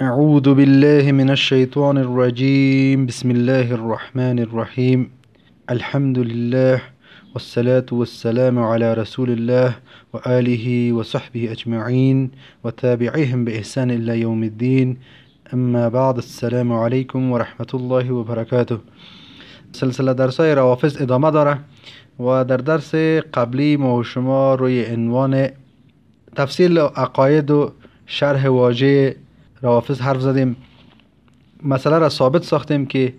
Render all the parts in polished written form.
أعوذ بالله من الشيطان الرجيم. بسم الله الرحمن الرحيم. الحمد لله والصلاة والسلام على رسول الله وآله وصحبه أجمعين وتابعيهم بإحسان إلى يوم الدين. أما بعد، السلام علیکم و رحمت الله و برکاته. سلسله درس های روافض ادامه داره و در درس قبلی ما و شما روی عنوان تفصیل عقاید و شرح واژه روافض حرف زدیم. مسئله را ثابت ساختیم که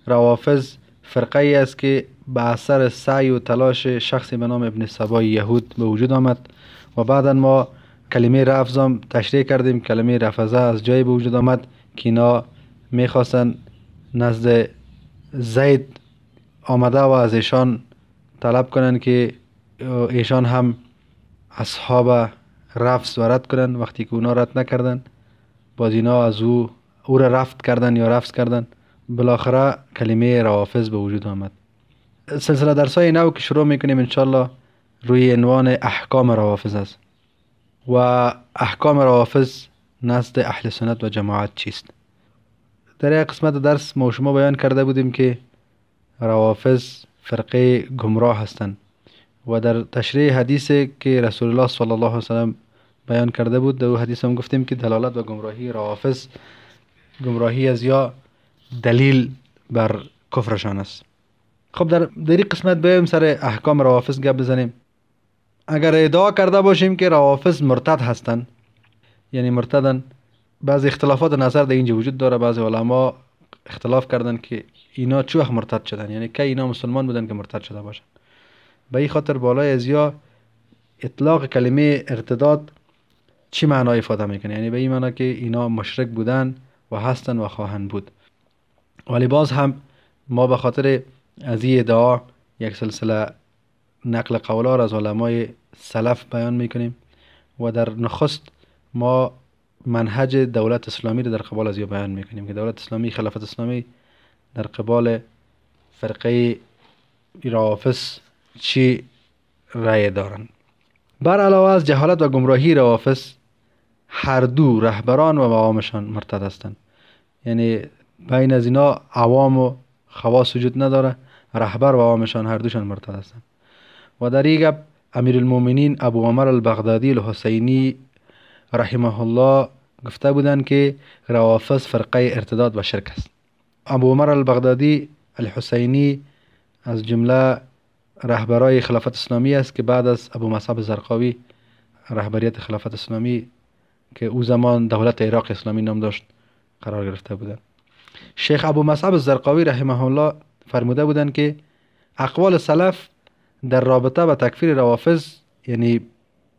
روافض فرقه ای است که به اثر سعی و تلاش شخصی به نام ابن سبای یهود به وجود آمد و بعدا ما کلمه رفض هم تشریح کردیم. کلمه رفضه از جای به وجود آمد که اینا میخواستن نزد زید آمده و از ایشان طلب کنند که ایشان هم اصحاب رفض و رد کنند. وقتی که اونا رد نکردن، باز اینا از او را رفض کردن یا رفض کردن، بالاخره کلمه روافض به وجود آمد. سلسله درس های نو که شروع میکنیم انشالله روی عنوان احکام روافض است و احکام روافض نزد اهل سنت و جماعت چیست. در یک قسمت درس ما شما بیان کرده بودیم که روافض فرقه گمراه هستند و در تشریح حدیث که رسول الله صلی الله علیه وسلم بیان کرده بود، در او حدیث هم گفتیم که دلالت و گمراهی روافض گمراهی از یا دلیل بر کفرشان است. خب در این قسمت بیایم سر احکام روافض گپ بزنیم. اگر ادعا کرده باشیم که روافض مرتد هستند، یعنی مرتدن، بعضی اختلافات نظر در اینجا وجود داره. بعضی علما اختلاف کردن که اینا چه وقت مرتد شدن، یعنی که اینا مسلمان بودن که مرتد شده باشن. به این خاطر بالای از یا اطلاق کلمه ارتداد چی معنا افاده میکنه، یعنی به این معنا که اینا مشرک بودن و هستن و خواهند بود. ولی باز هم ما به خاطر از این ادعا یک سلسله نقل قولا را از علمای سلف بیان میکنیم و در نخست ما منهج دولت اسلامی را در قبال از بیان میکنیم که دولت اسلامی، خلافت اسلامی در قبال فرقه روافض چی رأی دارند. بر علاوه از جهالت و گمراهی روافض، هر دو رهبران و عوامشان مرتد هستند. یعنی بین از اینا عوام و خواص وجود نداره، رهبر و عوامشان هر دوشان مرتد هستند. و در این گپ امیرالمومنین ابو عمر البغدادی الحسینی رحمه الله گفته بودند که روافض فرقه ارتداد و شرک است. ابو عمر البغدادی الحسینی از جمله رهبرای خلافت اسلامی است که بعد از ابو مصعب زرقاوی رهبریت خلافت اسلامی که او زمان دولت عراق اسلامی نام داشت قرار گرفته بودند. شیخ ابو مصعب الزرقاوی رحمه الله فرموده بودند که اقوال سلف در رابطه با تکفیر روافض یعنی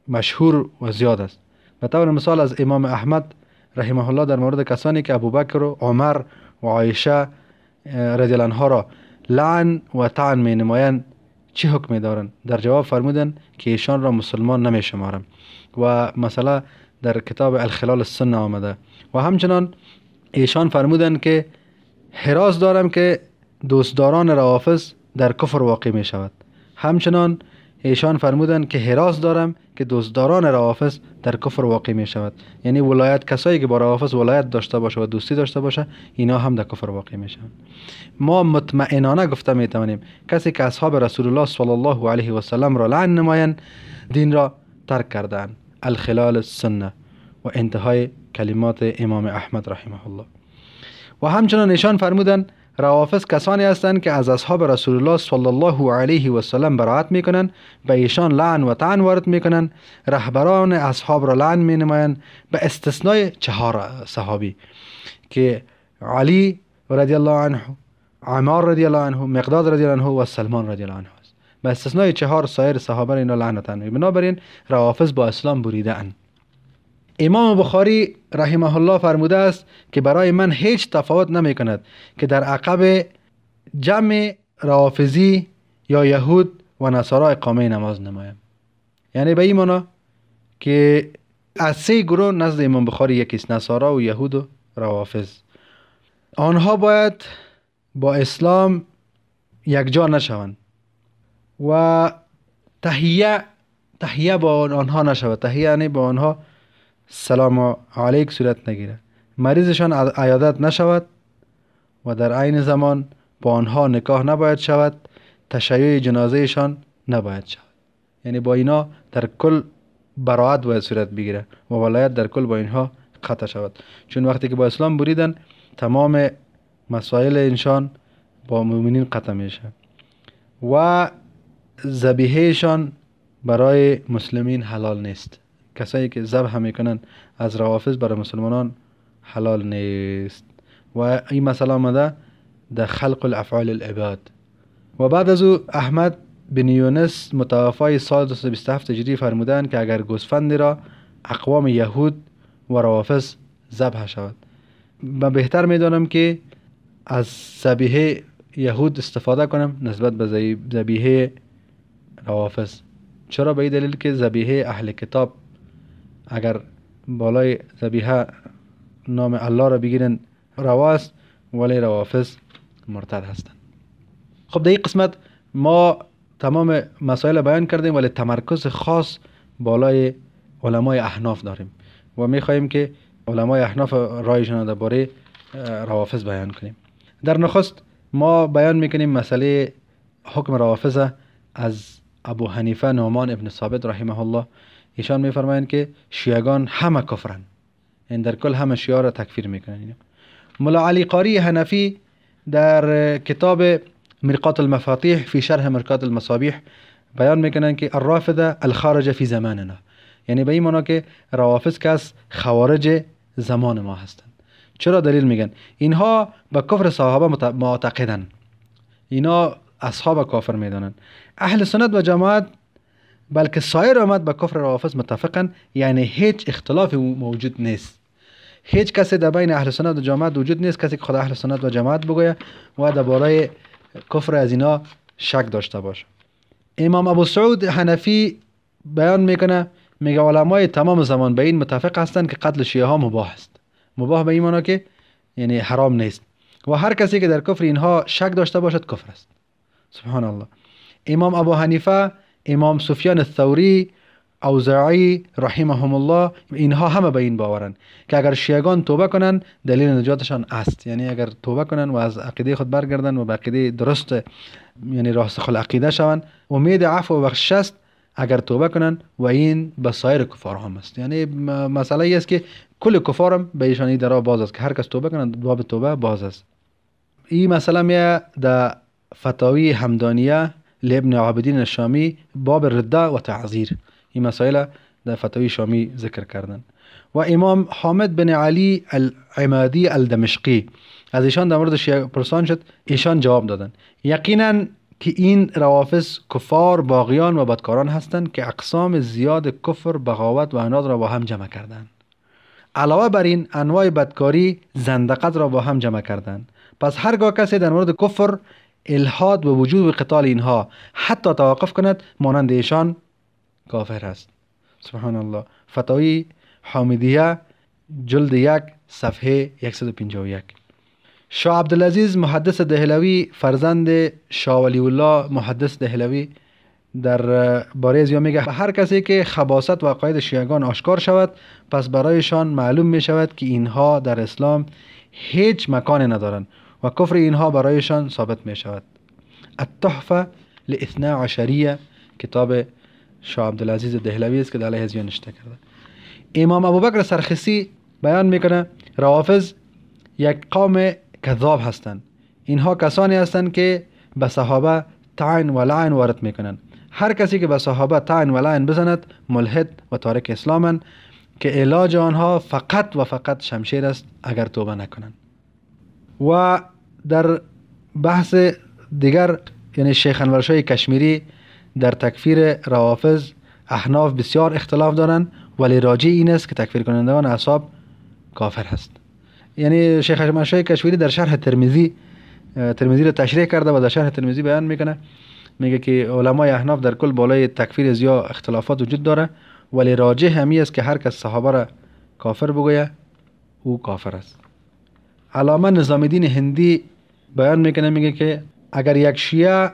مشهور و زیاد است. به طور مثال از امام احمد رحمه الله در مورد کسانی که ابوبکر و عمر و عایشه رضی الله عنها را لعن و طعن می نمایند چه حکمی دارند؟ در جواب فرمودند که ایشان را مسلمان نمی شمارم و مسئله در کتاب الخلال السنه آمده. و همچنان ایشان فرمودند که حراس دارم که دوستداران روافض در کفر واقع می شود. همچنان ایشان فرمودند که حراس دارم که دوستداران روافض در کفر واقع می شود. یعنی ولایت، کسایی که با روافض ولایت داشته باشه و دوستی داشته باشه، اینا هم در کفر واقع می شوند. ما مطمئنانه گفته می توانیم کسی که اصحاب رسول الله صلی الله علیه و سلم را لعن نمایند دین را ترک کردند. الخلال السنه و انتهای کلمات امام احمد رحمه الله. و همچنان ایشان فرمودند روافض کسانی هستند که از اصحاب رسول الله صلی الله علیه و سلم براعت میکنند، به ایشان لعن و طعن وارد میکنند، رهبران اصحاب را لعن مینمایند به استثنای 4 صحابی که علی رضی الله عنه، عمار رضی الله عنه، مقداد رضی الله عنه و سلمان رضی الله عنه است. به استثنای 4 سایر صحابه اینا لعن و طعن. بنابراین روافض با اسلام بریده اند. امام بخاری رحمه الله فرموده است که برای من هیچ تفاوت نمی کند که در عقب جمع روافضی یا یهود و نصارا اقامه نماز نمایم. یعنی به این معنا که از 3 گروه نزد امام بخاری یکیست، نصارا و یهود و روافض. آنها باید با اسلام یکجا نشوند و تحیه با آنها نشود. تحیه یعنی با آنها سلام علیک صورت نگیره. مریضشان عیادت نشود و در عین زمان با آنها نکاح نباید شود، تشیع جنازهشان نباید شود. یعنی با اینا در کل براعت باید صورت بگیره و ولایت در کل با اینها قطع شود، چون وقتی که با اسلام بریدن تمام مسائل انسان با مؤمنین قطع میشه و ذبیحهشان برای مسلمین حلال نیست. کسایی که ذبح میکنن از روافض برای مسلمانان حلال نیست و این مسئله آمده در خلق الافعال العباد. و بعد از او احمد بن یونس متوفای سال 227 هجری فرمودند که اگر گوسفندی را اقوام یهود و روافض ذبح شود، من بهتر میدانم که از ذبیحه یهود استفاده کنم نسبت به ذبیحه روافض. چرا؟ به این دلیل که ذبیحه اهل کتاب اگر بالای ذبیحه نام الله را بگیرن روا است، ولی روافض مرتد هستند. خب در این قسمت ما تمام مسائل بیان کردیم، ولی تمرکز خاص بالای علمای احناف داریم و میخواهیم که علمای احناف رایشان درباره روافض بیان کنیم. در نخست ما بیان میکنیم مسئله حکم روافض از ابو حنیفه نعمان ابن ثابت رحمه الله. ایشان میفرمایند که شیعگان همه کفرن، این در کل همه شیعه را تکفیر میکنن. ملا علی قاری حنفی در کتاب مرقات المفاتیح فی شرح مرقات المصابیح بیان میکنن که الرافضه الخارج فی زماننا، یعنی به این معنا که روافض کس خوارج زمان ما هستند. چرا دلیل میگن؟ اینها به کفر صحابه معتقدن، اینا اصحاب کافر میدانن. اهل سنت و جماعت بلکه سایر امت به کفر روافض متفقن، یعنی هیچ اختلافی موجود نیست. هیچ کسی در بین اهل سنت و جماعت وجود نیست کسی که خود اهل سنت و جماعت بگوید و درباره کفر از اینا شک داشته باشه. امام ابو سعود حنفی بیان میکنه، میگه علمای تمام زمان به این متفق هستند که قتل شیعه ها مباح است. مباح به این معنا که یعنی حرام نیست و هر کسی که در کفر اینها شک داشته باشد کفر است. سبحان الله. امام ابو حنیفه، امام سفیان الثوری، اوزاعی رحمهم الله، اینها همه به این باورن که اگر شیعگان توبه کنن دلیل نجاتشان است. یعنی اگر توبه کنن و از عقیده خود برگردن و به عقیده درست یعنی راسخ العقیده شوند، امید عفو و بخشش است اگر توبه کنن و این به سایر کفار هم است. یعنی مسئله ای است که کل کفارم به ایشانی درا باز است که هر کس توبه کنند باب توبه باز است. این مسئله می در فتاوی حمدانیه لابن عابدین الشامی باب رده و تعذیر، این مسائل در فتاوی شامی ذکر کردن. و امام حامد بن علی العمادی الدمشقی از ایشان در مورد شیعه پرسان شد، ایشان جواب دادن یقینا که این روافض کفار، باغیان و بدکاران هستند که اقسام زیاد کفر، بغاوت و عناد را با هم جمع کردند. علاوه بر این انواع بدکاری، زندقت را با هم جمع کردند. پس هرگاه کسی در مورد کفر، الحاد و وجود و قتال اینها حتی توقف کند، مانند ایشان کافر است. سبحان الله. فتاوی حامدیه جلد 1 صفحه 151. شاه عبدالعزیز محدث دهلوی، فرزند شاه ولی الله محدث دهلوی، در باره از میگه هر کسی که خباثت و عقاید شیعگان آشکار شود، پس برایشان معلوم می شود که اینها در اسلام هیچ مکانی ندارند و کفر اینها برایشان ثابت می شود. التحفه لاثنا عشریه کتاب شاه عبدالعزیز دهلوی است که در علیه از نوشته کرده. امام ابوبکر سرخسی بیان میکنه روافض یک قوم کذاب هستند. اینها کسانی هستند که به صحابه طعن و لعن وارد میکنند. هر کسی که به صحابه طعن و لعن بزند ملحد و تارک اسلامن که علاج آنها فقط و فقط شمشیر است اگر توبه نکنند. و در بحث دیگر یعنی شیخ انورشاه کشمیری در تکفیر روافض احناف بسیار اختلاف دارند، ولی راجع این است که تکفیر کنندگان اصحاب کافر هست. یعنی شیخ انورشاه کشمیری در شرح ترمذی، ترمذی را تشریح کرده و در شرح ترمذی بیان میکنه، میگه که علمای احناف در کل بالای تکفیر زیا اختلافات وجود داره، ولی راجع همی است که هر کس صحابه را کافر بگویه او کافر است. علامه نظام الدین هندی بیان میکنه، میگه که اگر یک شیعه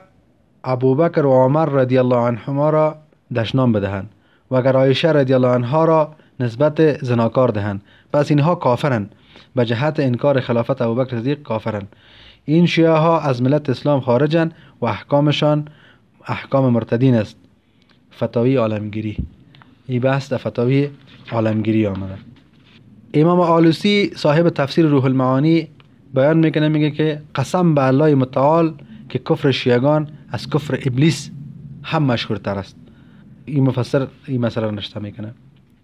ابوبکر و عمر رضی الله عنهما را دشنام بدهند و اگر عایشه رضی الله عنها را نسبت زناکار دهند. پس اینها کافرند، به جهت انکار خلافت ابوبکر صدیق کافرند. این شیعه ها از ملت اسلام خارجند و احکامشان احکام مرتدین است. فتاوی عالمگیری، این بحث در فتاوی عالمگیری آمده. امام آلوسی صاحب تفسیر روح المعانی بیان میکنه، میگه که قسم به الله متعال که کفر شیعگان از کفر ابلیس هم مشهورتر است. این مفسر این مسئله نشته میکنه.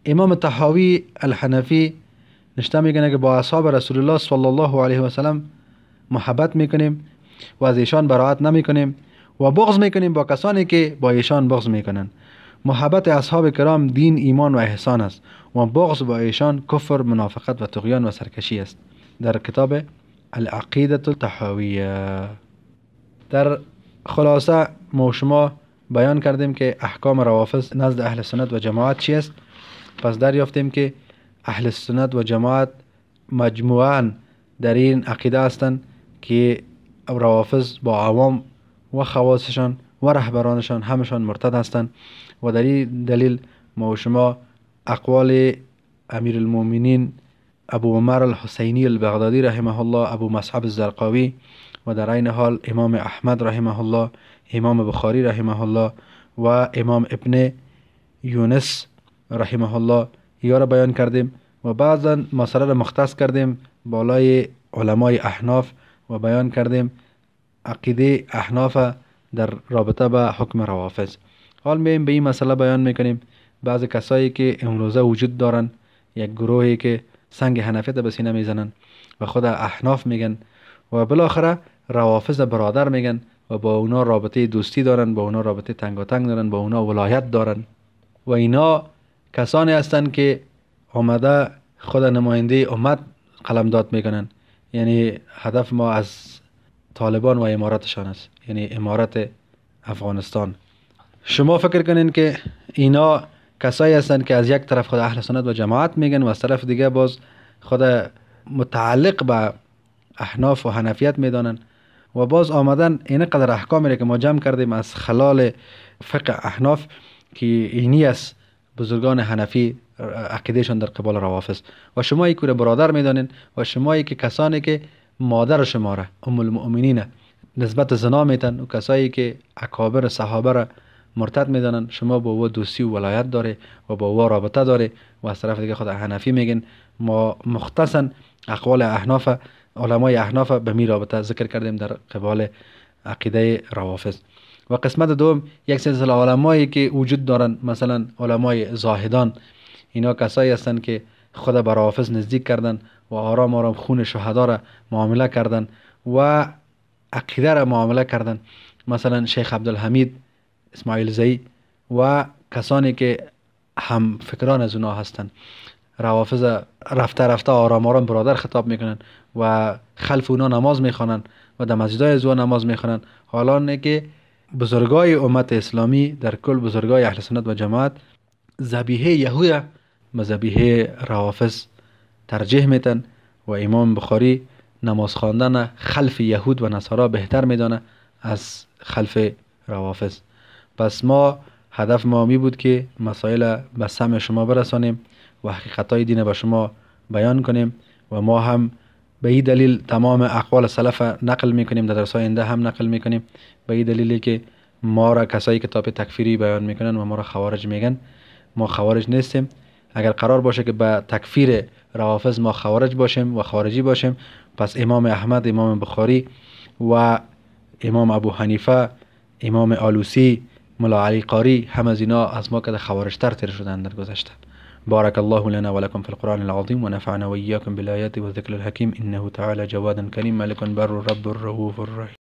امام طحاوی الحنفی نشته میکنه که با اصحاب رسول الله صلی الله علیه و سلم محبت میکنیم و از ایشان براعت نمیکنیم و بغض میکنیم با کسانی که با ایشان بغض میکنن. محبت اصحاب کرام دین، ایمان و احسان است و بغض با ایشان کفر، منافقت و طغیان و سرکشی است. در کتاب العقیده الطحاویه. در خلاصه ما شما بیان کردیم که احکام روافض نزد اهل سنت و جماعت چی است. پس دریافتیم که اهل سنت و جماعت مجموعاً در این عقیده هستند که روافض با عوام و خواصشان و رهبرانشان همشان مرتد هستند و در این دلیل ما و شما اقوال امیر المؤمنین ابو عمر الحسینی البغدادی رحمه الله، ابو مصعب الزرقاوی و در عین حال امام احمد رحمه الله، امام بخاری رحمه الله و امام ابن یونس رحمه الله یا را بیان کردیم و بعضا مسئله را مختص کردیم بالای علمای احناف و بیان کردیم عقیده احناف در رابطه به حکم روافض. حال میایم به این مسئله بیان میکنیم. بعض کسایی که امروزه وجود دارن، یک گروهی که سنگ حنفیت به سینه میزنن و خود احناف میگن و بالاخره روافض برادر میگن و با اونا رابطه دوستی دارن، با اونا رابطه تنگاتنگ دارن، با اونا ولایت دارن و اینا کسانی هستند که آمده خود نماینده امت قلمداد میکنن. یعنی هدف ما از طالبان و امارتشان است، یعنی امارت افغانستان. شما فکر کنین که اینا کسایی هستند که از یک طرف خود اهل سنت و جماعت میگن و از طرف دیگه باز خود متعلق به احناف و حنفیت میدانن و باز آمدن اینقدر احکامی را که ما جمع کردیم از خلال فقه احناف که اینی است بزرگان حنفی عقیدهشان در قبال روافض و شما ای که برادر میدانین و شمایی که کسانی که مادر شما را ام المؤمنین نسبت زنا میتن و کسایی که اکابر صحابه را مرتد میدانن، شما با او دوستی و ولایت داره و با او رابطه داره و از طرف دیگه خود حنفی میگن. ما مختصا اقوال احناف، علمای احناف به می رابطه ذکر کردیم در قبال عقیده روافض. و قسمت دوم یک سلسله علمایی که وجود دارن، مثلا علمای زاهدان، اینا کسایی هستند که خود به روافض نزدیک کردن و آرام آرام خون شهدا را معامله کردن و عقیده را معامله کردن، مثلا شیخ عبدالحمید اسماعیل زئی و کسانی که هم فکران از اونا هستند. روافض رفته رفته آرام آرام برادر خطاب میکنن و خلف اونا نماز میخوانن و در مسجدهای از اونا نماز میخوانن. حالا که بزرگای امت اسلامی در کل بزرگای اهل سنت و جماعت ذبیحه یهود به ذبیحه روافض ترجیح میتن و امام بخاری نماز خواندن خلف یهود و نصارا بهتر میدانه از خلف روافض. پس ما هدف ما می بود که مسائل به سمع شما برسانیم و حقیقت‌های دین به شما بیان کنیم و ما هم به این دلیل تمام اقوال سلف نقل میکنیم، در درس آینده هم نقل میکنیم، به این دلیلی که ما را کسایی که کتاب تکفیری بیان میکنن و ما را خوارج میگن، ما خوارج نیستیم. اگر قرار باشه که به تکفیر روافض ما خوارج باشیم و خارجی باشیم، پس امام احمد، امام بخاری و امام ابو حنیفه، امام آلوسی، ملا علی قاری، هم از اینا از ما که خوارجتر تر شدن در گذشته. بارك الله لنا ولكم في القرآن العظيم ونفعنا وإياكم بالآيات والذكر الحكيم إنه تعالى جواد كريم ملك بر رب الرؤوف الرحيم.